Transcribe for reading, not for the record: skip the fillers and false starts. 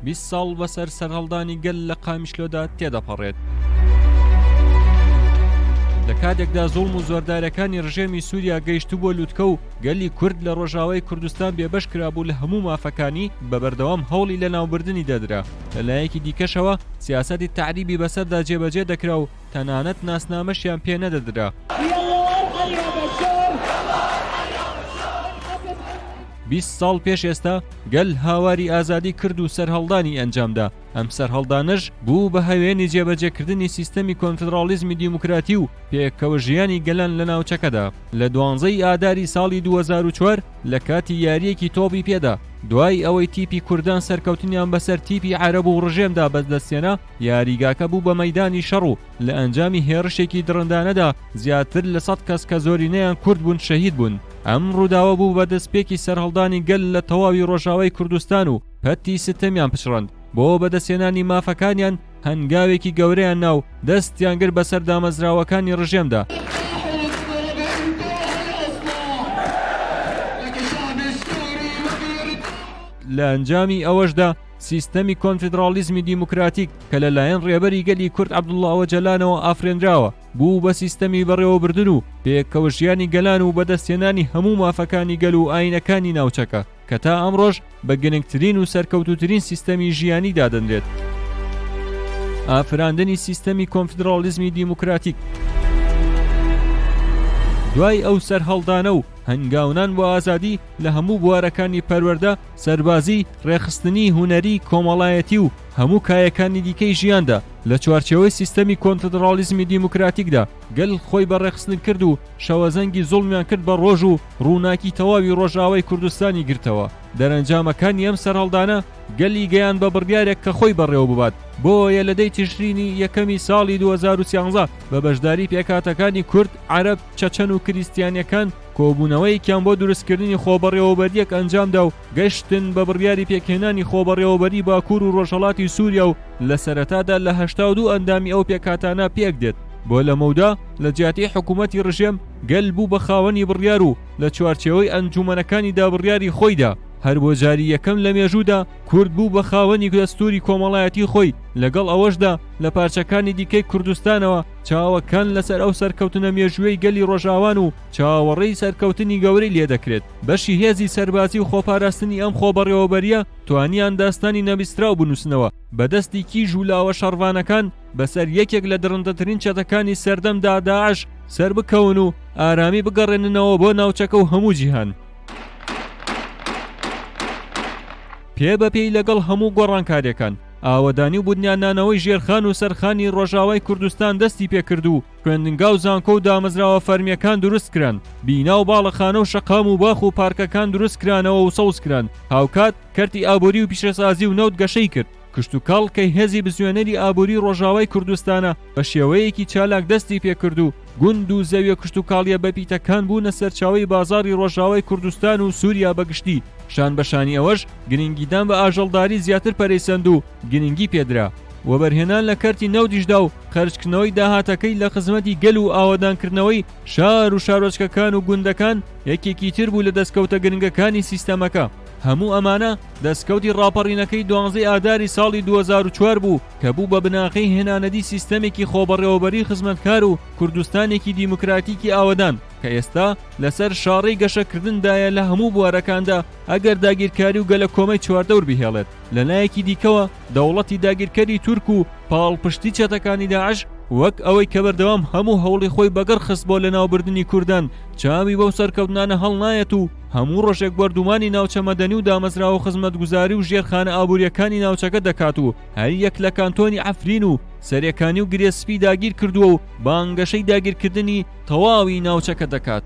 20 ساڵ بەسەر سەرهەڵدانی گەل لە قامیشلۆدا تێدەپەڕێت. لە کاتێکدا زوڵم و زۆردارەکانی ڕژێمی سووریا گەیشتبووە لوتکە و گەلی کورد لە ڕۆژاوای کوردستان بێبەش کرابوو لە هەموو مافەکانی، بە بەردەوام هەوڵی لەناوبردنی دەدرا. لە لایەکی دیکەشەوە سیاسەتی تەعریبی بەسەردا جێبەجێ دەکرا و تەنانەت ناسنامەشیان پێ نەدەدرا. 20 ساڵ پێش ئێستا گەل هاواری ئازادی کرد و سەرهەڵدانی ئەنجامدا، ئەم سەرهەڵدانەش بوو بە هەوێنی جێبەجێکردنی سیستەمی کۆنفدراڵیزمی دیموکراتی و پێکەوە ژیانی گەلان لە ناوچەکەدا. لە دوانزە ی ئاداری ساڵی 2004 لە کاتی یارییەکی تۆپی پێدا، دوای ئەوەی تیپی کوردان سەرکەوتنیان بەسەر تیپی عەرەب و ڕژێمدا بەدەستهێنا، یاریگاکە بوو بە مەیدانی شەڕ و لە ئەنجامی هێڕشێکی دڕندانەدا زیاتر لە 100 کەس کە زۆرینەیان کورد بوون شەهید بوون. ئەم ڕووداوە بوو بە دەستپێکی سەرهەڵدانی گەل لە تەواوی ڕۆژاوای کوردستان و پەتی ستەمیان پچڕاند بۆ بەدەستهێنانی مافەکانیان هەنگاوێکی گەورەیان نا و دەستیان گرت بەسەر دامەزراوەکانی ڕژێمدا. لە ئەنجامی ئەوەشدا سیستەمی کۆنفیدراڵیزمی دیموکراتیک کە لەلایەن ڕێبەری گەلی کورد عەبدوڵڵا ئۆجەلانەوە ئافرێنراوە، بوو بە سیستەمی بەڕێوەبردن و پێکەوە ژیانی گەلان و بەدەستهێنانی هەموو مافەکانی گەل و ئایینەکانی ناوچەکە کە تا ئەمڕۆش بە گرنگترین و سەرکەوتووترین سیستەمی ژیانی دادەنرێت. ئافراندنی سیستەمی کۆنفیدراڵیزمی دیموکراتیک دوای ئەو سەرهەڵدانە و هەنگاونان بۆ ئازادی لە هەموو بوارەکانی پەروەردە، سەربازی، ڕێکخستنی، هونەری، کۆمەڵایەتی و هەموو کایەکانی دیکەی ژیاندا لە چوارچێوەی سیستەمی کۆنفدڕاڵیزمی دیموکراتیکدا گەل خۆی بە ڕێکخستن کرد و شەوەزەنگی زوڵمیان کرد بە ڕۆژ و ڕووناکی تەواوی ڕۆژئاوای کوردستانی گرتەوە. دەرەنجامەکانی ئەم سەرهەڵدانە گەلی گەیاند بە بڕیارێک کە خۆی بەڕێوە ببات، بۆیە لە دەی تشرینی یەکەمی ساڵی 2013 بە بەشداری پێکهاتەکانی کورد، عەرەب، چەچەن و کریستیانەکان کۆبوونەوەیەکیان بۆ دروستکردنی خۆبەڕێوەبەرییەک ئەنجامدا و گەشتن بە بڕیاری پێکهێنانی خۆبەڕێوەبەری باکوور و ڕۆژهەڵاتی سووریا و لە سەرەتادا لە 82 ئەندامی ئەو پێکهاتانە پێکدێت. بۆ لەمەودا لە جیاتی حکوومەتی ڕژێم، گەل بوو بە خاوەنی بڕیار و لە چوارچێوەی ئەنجوومەنەکانیدا بڕیاری خۆی دا. هەر بۆ جاری یەکەم لە مێژوودا کورد بوو بە خاوەنی دەستووری کۆمەڵایەتی خۆی، لەگەڵ ئەوەشدا لە پارچەکانی دیکەی کوردستانەوە چاوەکان لەسەر ئەو سەرکەوتنە مێژوویەی گەلی ڕۆژئاوان و چاوەڕێی سەرکەوتنی گەورەی لێدەکرێت. بەشی هێزی سەربازی و خۆپاراستنی ئەم خۆبەڕێوەبەرییە توانیان داستانی نەبیستراو بنووسنەوە بە دەستی کیژ و لاوە شەڕڤانەکان بەسەر یەکێک لە دڕندەترین چەتەکانی سەردەمدا داعش سەربکەون و ئارامی بگەڕێننەوە بۆ ناوچەکە و هەموو جیهان. پێ بە پێی لەگەڵ هەموو گۆڕانکاریەکان ئاوەدانی و بنیادنانەوەی ژێرخان و سەرخانی ڕۆژاوای کوردستان دەستی پێکرد و خوێندنگا و زانکۆ و دامەزراوە فەرمیەکان دروست کران، بینا و باڵەخانە و شەقام و باخ و پارکەکان دروست کرانەوە و سەوز کران، هاوکات کەرتی ئابوری و پیشەسازی و نەوت گەشەی کرد. کشتوکاڵ کە هێزی بزوێنەری ئابوری ڕۆژاوای کوردستانە بە شێوەیەکی چالاک دەستی پێکرد و گوند و زەویە کشتوکاڵیە بەپیتەکان بوونە سەرچاوەی بازاڕی ڕۆژاوای کوردستان و سوریا بە گشتی، شان بە شانی ئەوەش گرنگیدان بە ئاژەڵداری زیاتر پەرەی سەند و گرنگی پێدرا. وەبەرهێنان لە کەرتی نەوتیشدا و خەرجکردنەوەی داهاتەکەی لە خزمەتی گەل و ئاوەدانکردنەوەی شار و شارۆچکەکان و گوندەکان یەکێکی تر بوو لە دەستکەوتە گرنگەکانی سیستەمەکە. هەموو ئەمانە دەستکەوتی ڕاپەڕینەکەی دوانزەی ئاداری ساڵی 2004 بوو کە بوو بە بناغەی هێنانەدی سیستەمێکی خۆبەڕێوەبەری خزمەتکار و کوردستانێکی دیموکراتیکی ئاوەدان کە ئێستا لەسەر شاڕێی گەشەکردندایە لە هەموو بوارەکاندا ئەگەر داگیرکاری و گەلەکۆمەی چواردەور بهێڵێت. لەلایەکی دیکەوە دەوڵەتی داگیرکەری تورک و پاڵپشتی چەتەکانی داعش وەک ئەوەی کە بەردەوام هەموو هەوڵی خۆی بەگەڕ خست بۆ لەناوبردنی کوردان چاوی بەو سەرکەوتنانە هەڵنایەت و هەموو ڕۆژێک بۆردومانی ناوچە مەدەنی و دامەزراوە خزمەتگوزاری و ژێرخانە ئابووریەکانی ناوچەکە دەکات و هەر یەک لە کانتۆنی عەفرین و سەرێکانی و گرێ سپی داگیر کردووە و بانگەشەی داگیرکردنی تەواوی ناوچەکە دەکات.